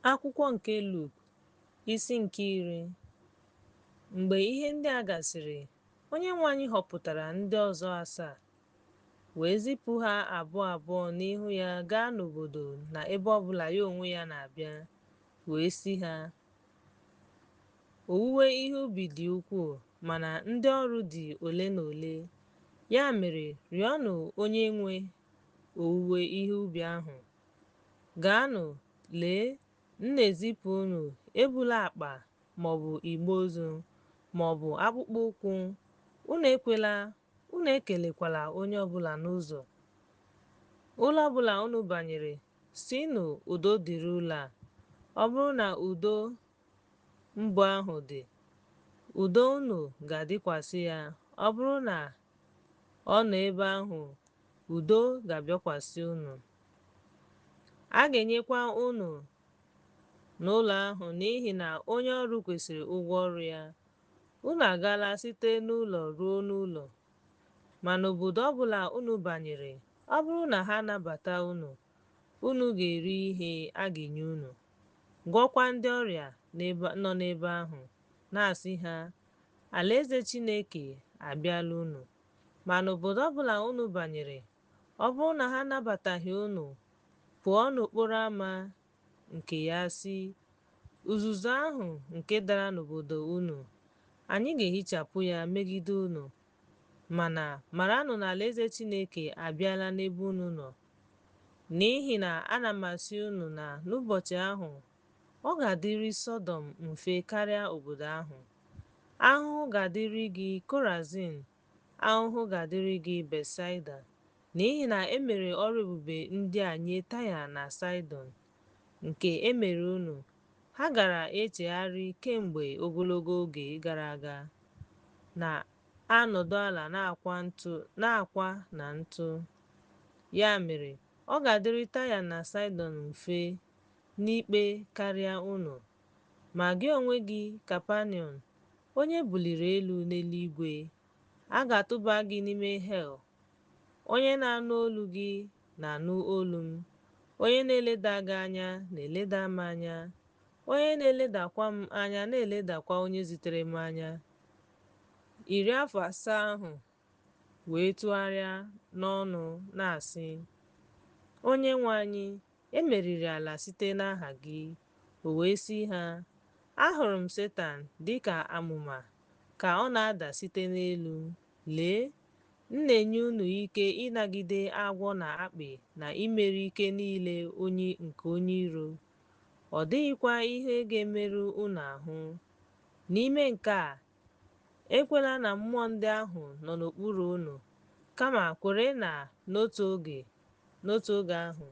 Akwụkwọ nke Luk, isi nke 10. Mgbe ihe ndị a gasịrị, Onyenwe anyị họpụtara ndị ọzọ asaa, wee zipụ ha abụọ abụọ n'ihu ya gaa n'obodo na ebe ọbụla ya onwe ya na-abịa, wee sị ha, Owuwe ihe ubi dị ukwuu, mana ndị ọrụ dị ole na ole. Ya mere, rịọnụ onye nwe owuwe ihe ubi ahụ. Gaanụ, lee, m na-ezipụ unu, ebula akpa, maọbụ igbe ozu, maọbụ akpụkpọ ụkwụ. Unu ekwela, unu ekelekwala onye ọbụla n'ụzọ. Ụlọ ọbụla unu banyere, sịnụ udo dịrị ụlọ a. Ọ bụrụ na udo mbụ ahụ dị, udo unu ga-adịkwasị ya. Ọ bụrụ na ọ nọ ebe ahụ, udo ga-abịakwasị unu. A ga-enyekwa unu n'ụlọ ahụ n'ihi na onye ọrụ kwesịrị ụgwọ ọrụ ya. Unu agaala site n'ụlọ ruo n'ụlọ. Ma n'obodo ọbụla unu banyere, ọ bụrụ na ha anabata unu, unu ga-eri ihe a ga-enye unu. Gwọọkwa ndị ọrịa nọ n'ebe ahụ, na-asị ha, Alaeze Chineke abịala unu. Ma n'obodo ọbụla unu banyere, ọ bụrụ na ha anabataghị unu, pụọ n'okporo ama nke ya sị, Uzuzu ahụ nke dara n'obodo unu, anyị ga-ehichapụ ya megide unu. Mana maranụ na alaeze Chineke abịala n'ebe unu nọ. N'ihi na ana m asị unu na n'ụbọchị ahụ, ọ ga-adịrị Sọdọm mfe karịa obodo ahụ. Ahụhụ ga-adịrị gị, Korazin! Ahụhụ ga-adịrị gị, Betsaida! N'ihi na e mere ọrụ ebube ndị a nye Taịa na Saịdọn, nke e mere unu, ha gara echegharị kemgbe ogologo oge gara aga, na-anọdụ ala n'akwa na ntụ. Ya mere, ọ ga-adịrị Taịa na Saịdọn mfe n'ikpe karịa unu. Ma gị onwe gị, Kapanọm, onye e buliri elu n'eluigwe, a ga-atụba gị n'ime hel. Onye na-anụ olu gị na-anụ olu m, onye na-eleda gị anya na-eleda m anya, onye na-eledakwa m anya na-eledakwa onye zitere m anya. Iri afọ asaa ahụ wee tụgharịa n'ọnụ na-asị, Onyenwe anyị, e meriri ala site n'aha gị. O wee sị ha, Ahụrụ m Setan dị ka amụma ka ọ na-ada site n'elu. Lee, m na-enye unu ike ịnagide agwọ na akpị na imeri ike niile nke onye iro. Ọ dịghịkwa ihe ga-emerụ unu ahụ. N'ime nke a, ekwela na mmụọ ndị ahụ nọ n'okpuru unu, kama kwere na n'otu oge ahụ,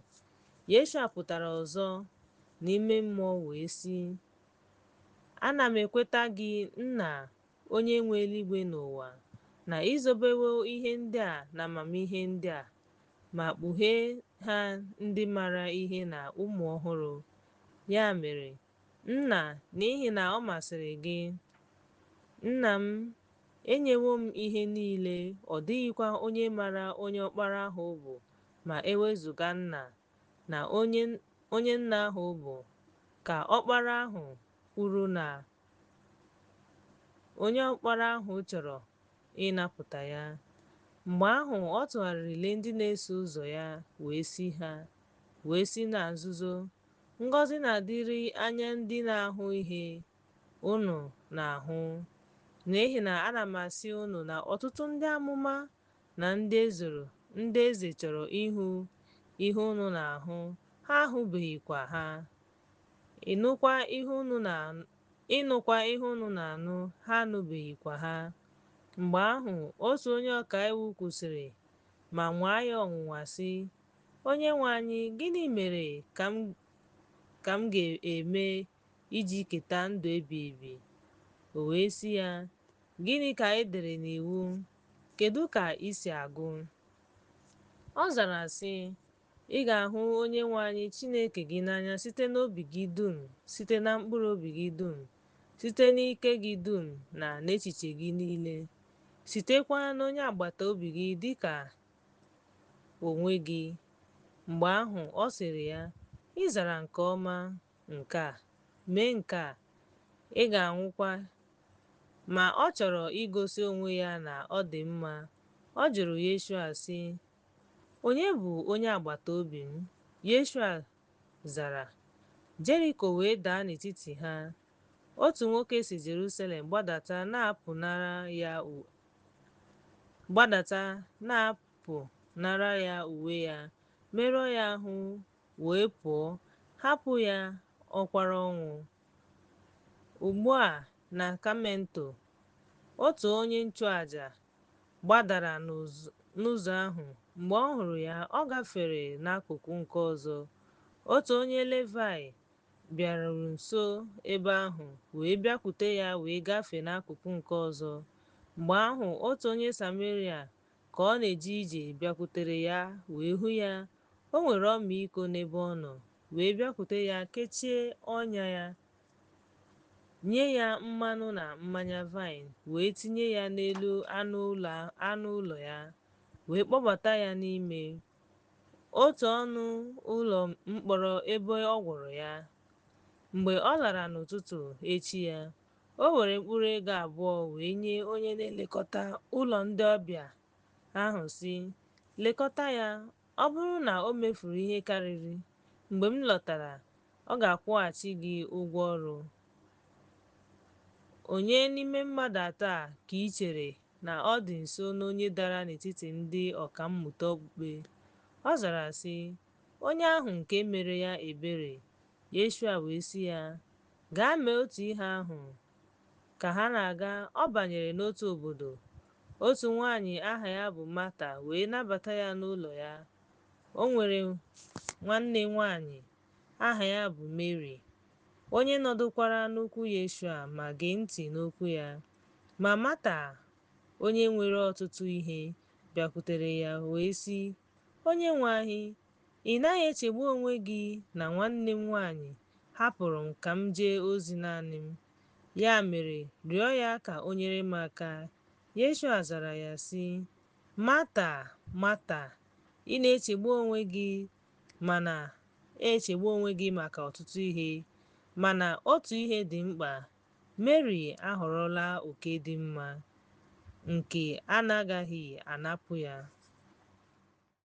Yeshua pụtara ọzọ n'ime mmụọ wee sị, Ana m ekweta gị, Nna, onye nwe eluigwe na ụwa, na i zobewo ihe ndị a na amamihe ndị a, ma kpughee ha ndị maara ihe na ụmụ ọhụrụ. Ya mere, Nna, n'ihi na ọ masịrị gị, Nna m enyewo m ihe niile, ọ dịghịkwa onye maara onye Ọkpara ahụ bụ ma e wezụga Nna, na onye Nna ahụ bụ, ka Ọkpara ahụ kwuru na onye Ọkpara ahụ chọrọ ịnapụta ya. Mgbe ahụ ọ tụgharịrị lee ndị na-eso ụzọ ya wee sị na nzuzo, Ngọzi na-adịrị anya ndị na-ahụ ihe unu na-ahụ, n'ihi na ana m asị unu na ọtụtụ ndị amụma na ndị eze chọrọ ịhụ ihe unu na-ahụ, ha ahụbeghịkwa ha. Ịnụkwa ihe unu na-anụ, ha anụbeghịkwa ha. Mgbe ahụ, otu onye ọka iwu kwụsịrị ma nwaa ya ọnwụnwa sị, Onyenwe anyị, gịnị mere ka m ga-eme iji keta ndụ ebighị ebi? O wee sị ya, Gịnị ka e dere n'iwu? Kedu ka i si agụ? Ọ zara sị, Ị ga-ahụ Onyenwe anyị Chineke gị n'anya site n'obi gị dum, site na mkpụrụ obi gị dum, site n'ike gị dum na n'echiche gị niile, sitekwa n'onye agbata obi gị dị ka onwe gị. Mgbe ahụ ọ sịrị ya, Ị zara nke ọma. nke a, mee nke a, ị ga-anwụkwa. Ma ọ chọrọ igosi onwe ya na ọ dị mma. Ọ jụrụ Yeshua sị, Onye bụ onye agbata obi m? Yeshua zara, Jeriko wee daa n'etiti ha. Otu nwoke si Jerusalem gbadata na-apụnara ya uwe ya, merụọ ya ahụ, wee pụọ, hapụ ya ọkwara ọnwụ. Ugbu a na Kamento, otu onye nchụaja gbadara n'ụzọ ahụ. Mgbe ọ hụrụ ya, ọ gafere n'akụkụ nke ọzọ. Otu onye Livayị bịaruru nso ebe ahụ, wee bịakwute ya wee gafee n'akụkụ nke ọzọ. Mgbe ahụ otu onye Sameria, ka ọ na-eje ije, bịakwutere ya wee hụ ya. O nwere ọmịiko n'ebe ọ nọ, wee bịakwute ya kechie ọnya ya, nye ya mmanụ na mmanya vaịn, wee tinye ya n'elu anụ ụlọ ya, wee kpọbata ya n'ime otu ọnụ ụlọ mkpọrọ ebe ọ gwọrọ ya. Mgbe ọ lara n'ụtụtụ echi ya, o were mkpụrụ ego abụọ wee nye onye na-elekọta ụlọ ndị ọbịa ahụ sị, Lekọta ya, ọ bụrụ na o mefuru ihe karịrị, mgbe m lọtara, ọ ga-akwụghachi gị ụgwọ ọrụ. Onye n'ime mmadụ atọ a ka i chere na ọ dị nso n'onye dara n'etiti ndị ọka mmụta okpukpe? Ọ zara sị, Onye ahụ nke mere ya ebere. Yeshua wee sị ya, Gaa mee otu ihe ahụ. Ka ha na-aga, ọ banyere n'otu obodo. Otu nwaanyị aha ya bụ Mata wee nabata ya n'ụlọ ya. O nwere nwanne nwaanyị aha ya bụ Meri, onye nọdụkwara n'ụkwụ Yeshua ma gee ntị n'okwu ya. Ma Mata, onye nwere ọtụtụ ihe, bịakwutere ya wee sị, Onyenwe anyị, ị naghị echegbu onwe gị na nwanne m nwaanyị hapụrụ m ka m jee ozi naanị m? Ya mere, rịọ ya ka o nyere m aka. Yeshua zara ya sị, Mata, Mata, ị na-echegbu onwe gị ma na-echegbu onwe gị maka ọtụtụ ihe, mana otu ihe dị mkpa. Meri ahọrọla oke dị mma, nke a na-agaghị anapụ ya.